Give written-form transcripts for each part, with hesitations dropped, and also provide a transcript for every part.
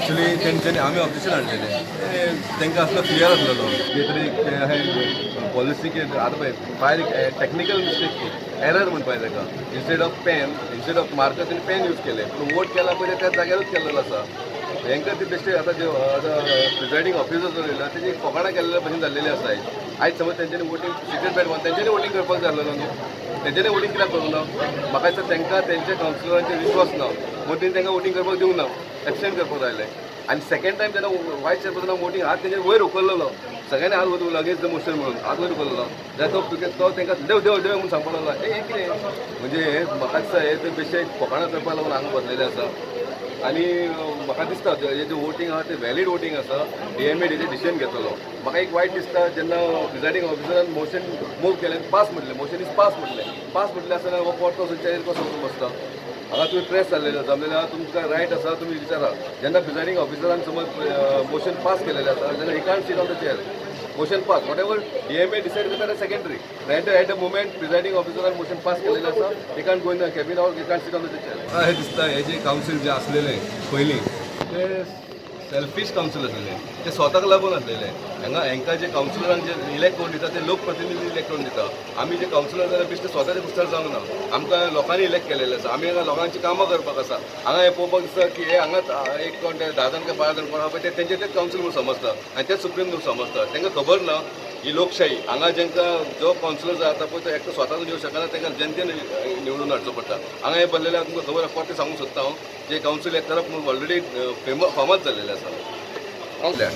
Actually तेंच्यांनी आमी objection हाडलेलें. तांकां आसलो फियर आसलेलो कितें तरी ते अशें पॉलिसी कितें. आतां पळय, भायर टॅक्निकल मिस्टेक, एरर म्हणपा जाय ताका. Instead of pen, instead of marker तेणी पेन यूज केले, पूण वोट केला पळय, त्याच जाग्यारूच केल्लेलो आसा. हेंकां ती बेश्टे आतां जे आतां प्रिजायडींग ऑफिसर जो येयला, तेजी फकाणां केल्ले भशेन जाल्लेली आसा आयज. आयज समज तेंच्यांनी वोटींग सिक्रेट बॅलट, तेंच्यांनी वोटींग करपाक जाय आसलेलो न्हू. तेंच्यांनी वोटींग कित्याक करूंक ना? म्हाका दिसता तांकां तेंच्या कावन्सिलरांचेर विश्वास ना म्हणून तेणी तांकां वोटींग करपाक दिवंक ना, एबसेंट करपाक लायलें. आनी सेकंड टायम जेन्ना वायस चेअरपर्सनाक वोटींग, हात तेंचेर वयर उखल्लेलो, सगळ्यांनी हात वयर अगेन्स्ट the motion म्हणून हात वयर उखल्लेलो, जाल्यार तो तो तांकां "देव देव देव" म्हणून सांगपाक लागलो. हें कितें म्हणजे? हें म्हाका दिसता हें ते बेश्टे फकाणां करपाक लागून हांगा बसलेले आसा. आनी म्हाका दिसता हे जे वोटींग आहा ते व्हॅलीड वोटींग आसा. डीएमए तेजेर डिसिजन घेतलो. म्हाका एक वायट दिसता, जेन्ना प्रिजायडींग ऑफिसरान मोशन मूव केलें, पास म्हटलें, "मोशन is pass" म्हटलें. पास म्हटलें आसतना हो परतो वचून चेअर कसो वचून बसता? हांगा तुमी प्रेस जाल्लेले, जमलेले आहा, तुमकां रायट आसा, तुमी विचारा. जेन्ना प्रिजायडींग ऑफिसरान समज मोशन पास केलेलें आसा जाल्यार he can't seat on the chair. Motion pass, what ever DMA decide करता ते secondary. At at the moment presiding ऑफिसरान motion pass केलेलें आसा, he can't go in the cabin or he can't seat on the chair. हे दिसता, हे जे council जे आसलेले पयलीं, ते सेल्फीश कावन्सील आसलेले, ते स्वताक लागून आसलेले. हांगा हांकां जे कावन्सिलरांक जे इलेक्ट करून दिता, ते लोकप्रतिनिधी इलेक्ट करून दिता. आमी जे कावन्सिलर जाल्यार बेश्टे स्वताचे कुस्तार जावंक ना. आमकां लोकांनी इलेक्ट केलेले आसा. आमी हांगा लोकांची कामां करपाक आसा. हांगा हें पळोवपाक दिसता की हे हांगाच एक कोण ते 10 जाण काय 12 जाण कोण आहा पळय, ते तेंचे तेच कावन्सील म्हणून समजता आनी तेच सुप्रीम म्हणून समजता. तांकां खबर ना ही लोकशाही. हांगा जेंकां जो कावन्सिलर जाता पळय, तो एकटो स्वताच येवंक शकना, तांकां जनतेन निवडून हाडचो पडटा. हांगा हे बसलेले आहा, तुमकां खबर आसा, परतें सांगूंक सोदता हांव, जे कावन्सील एकतरफ म्हणून ऑलरेडी फेमस फामाद जाल्लेले आसा.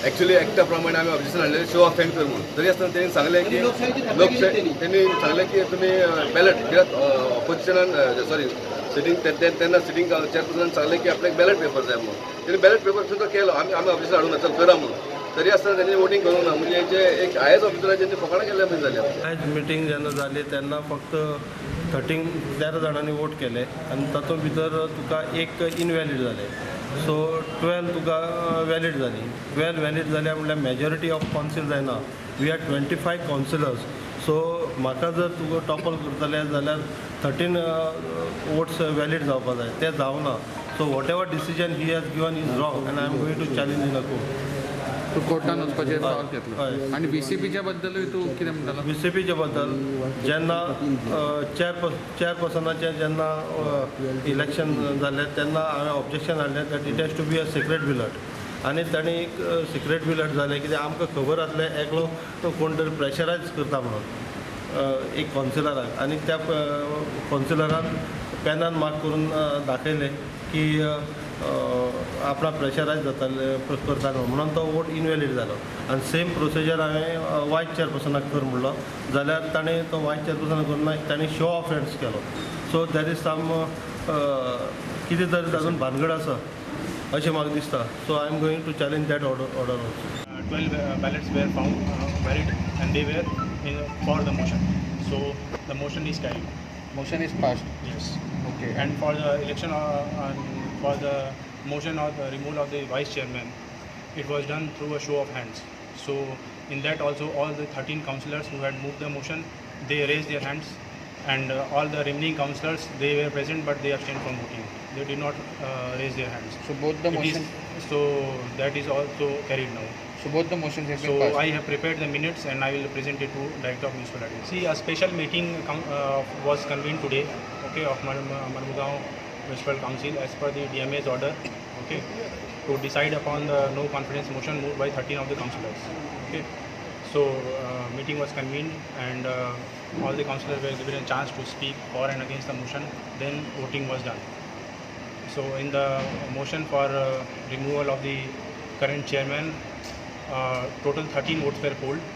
एक्चुअली एक्टा प्रमाणे आमी ऑब्जेक्शन हाडलें, शो ऑफ हँड कर म्हणून. तरी आसतना तेणी सांगलें की लोकशाही, तेणी सांगलें की तुमी बॅलट कित्याक ऑपोजिशनान, सॉरी, सिटींग तेन्ना सिटींग चेअरपर्सनान सांगलें की आपल्याक बॅलट पेपर जाय म्हणून. तेणी बॅलट पेपर सुद्दां केलो. आमी आमी ऑब्जेक्शन हाडूंक ना, चल करा म्हणून. तरी आसतना तेणी वोटींग करूंक ना. म्हणजे जे एक आयएएस ऑफिसराचे फकाणां केल्ल्या भशेन जाली. आयज मिटींग जेन्ना जाली तेन्ना फक्त 13 जाणांनी वोट केले आनी तातूंत भितर तुका एक इनव्हॅलीड जाले, सो 12 तुका व्हॅलीड जाली. 12 व्हॅलीड जाल्या म्हणल्यार मेजॉरिटी ऑफ कावन्सील जायना. We are 25 councillors, so म्हाका जर तुका टॉपल करतले जाल्यार 13 वोट्स व्हॅलीड जावपा जाय, ते जावना. So whatever decision he has given is wrong and I am going to challenge in a court. तूं कोर्टान वचपाचें पावल घेतलो. हय. आनी बीसीपीच्या बद्दलूय तूं कितें म्हणटालो? बीसीपीच्या बद्दल जेन्ना चेअरपर्सनाचें जेन्ना इलेक्शन जालें तेन्ना हांवें ऑब्जेक्शन हाडलें that it has to be a secret ballot. आनी तांणी सिक्रेट बॅलट जालें कित्याक आमकां खबर आसलें एकलो तो कोण तरी प्रेशरायज करता म्हणून एक कावन्सिलराक आनी त्या कावन्सिलरान पेनान मार्क करून दाखयलें की आपणाक प्रेशरायज जाताले करताले म्हणून तो वोट इनव्हॅलीड जालो. आनी सेम प्रोसिजर हांवें वायस चेअरपर्सनाक कर म्हणलो जाल्यार ताणें तो वायस चेअरपर्सनाक करूं ना, ताणें शो ऑफ हँड्स केलो. सो there is सम कितें तरी तातूंत भानगड आसा अशें म्हाका दिसता. So I am going to challenge that order also. 12 ballots were found valid and they were for the motion. So the motion is carried. Motion is passed. Yes. Okay. And for the election, and for the motion of the removal of the vice chairman, it was done through a show of hands. So in that also, all the 13 councillors who had moved the motion, they raised their hands, and all the remaining councillors, they were present but they abstained from voting. They did not raise their hands. So both the It is- motion so that is also carried now. So both the motions have So been passed. I have prepared the minutes and I will present it to Director of Municipal Admin. See, a special meeting was convened today, okay, of Marmugao Municipal Council as per the DMA's order, okay, to decide upon the no confidence motion moved by 13 of the councillors. Okay, so meeting was convened and all the councillors were given a chance to speak for and against the motion. Then voting was done. So in the motion for removal of the current chairman, total 13 votes were polled.